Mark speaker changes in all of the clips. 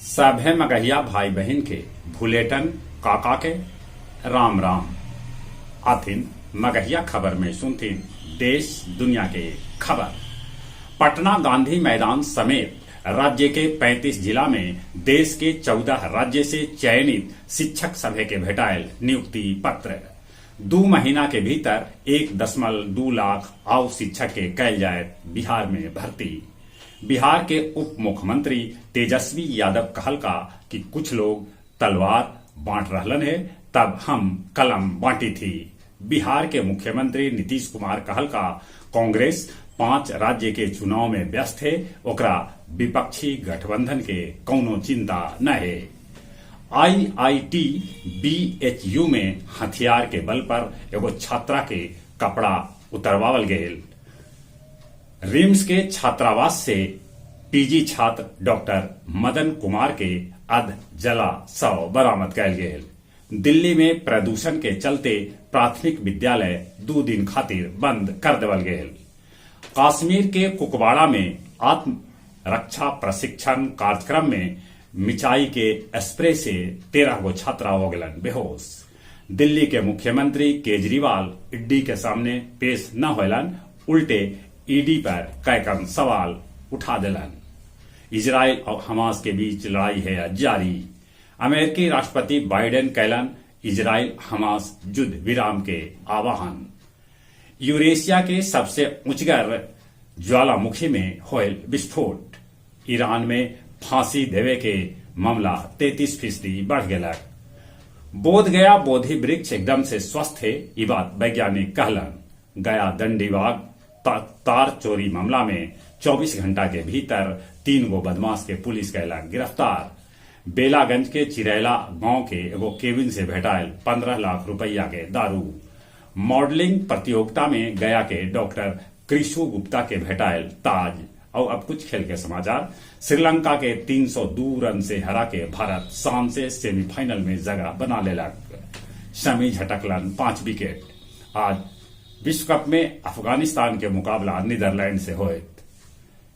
Speaker 1: सभे मगहिया भाई बहिन के भुलेटन काका के राम राम। आथिन मगहिया खबर में सुनथिन देश दुनिया के खबर। पटना गांधी मैदान समेत राज्य के 35 जिला में देश के 14 राज्य से चयनित शिक्षक सभे के भेटायल नियुक्ति पत्र। 2 महीना के भीतर 1.2 लाख आउ शिक्षक के कैल जायत बिहार में भर्ती। बिहार के उप मुख्यमंत्री तेजस्वी यादव कहलका कि कुछ लोग तलवार बांट रहलन हे, तब हम कलम बांटी थी। बिहार के मुख्यमंत्री नीतीश कुमार कहलका कांग्रेस 5 राज्य के चुनाव में व्यस्त है, ओकरा विपक्षी गठबंधन के कौनो चिंता न है। आईआईटी बीएचयू में हथियार के बल पर एगो छात्रा के कपड़ा उतरवावल गेल। रिम्स के छात्रावास से पीजी छात्र डॉक्टर मदन कुमार के अध जला शव बरामद कैल गेल। दिल्ली में प्रदूषण के चलते प्राथमिक विद्यालय 2 दिन खातिर बंद कर देवल गेल। कश्मीर के कुपवाड़ा में आत्मरक्षा प्रशिक्षण कार्यक्रम में मिचाई के स्प्रे से 13 गो छात्रा हो गलन बेहोश। दिल्ली के मुख्यमंत्री केजरीवाल ईडी के सामने पेश न होलन, उल्टे ईडी पर कैकन सवाल उठा दिलन। इजराइल और हमास के बीच लड़ाई है जारी। अमेरिकी राष्ट्रपति बाइडेन कैलन इजराइल हमास युद्ध विराम के आह्वान। यूरेशिया के सबसे ऊंचगर ज्वालामुखी में होयल विस्फोट। ईरान में फांसी देवे के मामला 33% बढ़ गेलक। बोध गया बोधि वृक्ष एकदम से स्वस्थ है, ई बात वैज्ञानिक कहलन। गया दंडीबाग तार चोरी मामला में 24 घंटा के भीतर 3 गो बदमाश के पुलिस कैलक गिरफ्तार। बेलागंज के चिरैला गांव के एगो केबिन से भेटायल 15 लाख रुपया के दारू। मॉडलिंग प्रतियोगिता में गया के डॉक्टर कृषु गुप्ता के भेटायल ताज। और अब कुछ खेल के समाचार। श्रीलंका के 302 रन से हरा के भारत शान से सेमीफाइनल में जगह बना लेलक। शमी झटकलन 5 विकेट। आज विश्व कप में अफगानिस्तान के मुकाबला नीदरलैंड से होयत।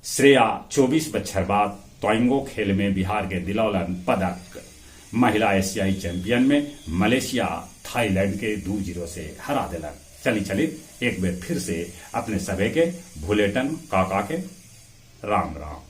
Speaker 1: श्रेया 24 बच्छर बाद तोइंगो खेल में बिहार के दिलौलन पदक। महिला एशियाई चैंपियन में मलेशिया थाईलैंड के 2-0 से हरा दिलक। चली चली एक बेर फिर से अपने सभे के भुलेटन काका के राम राम।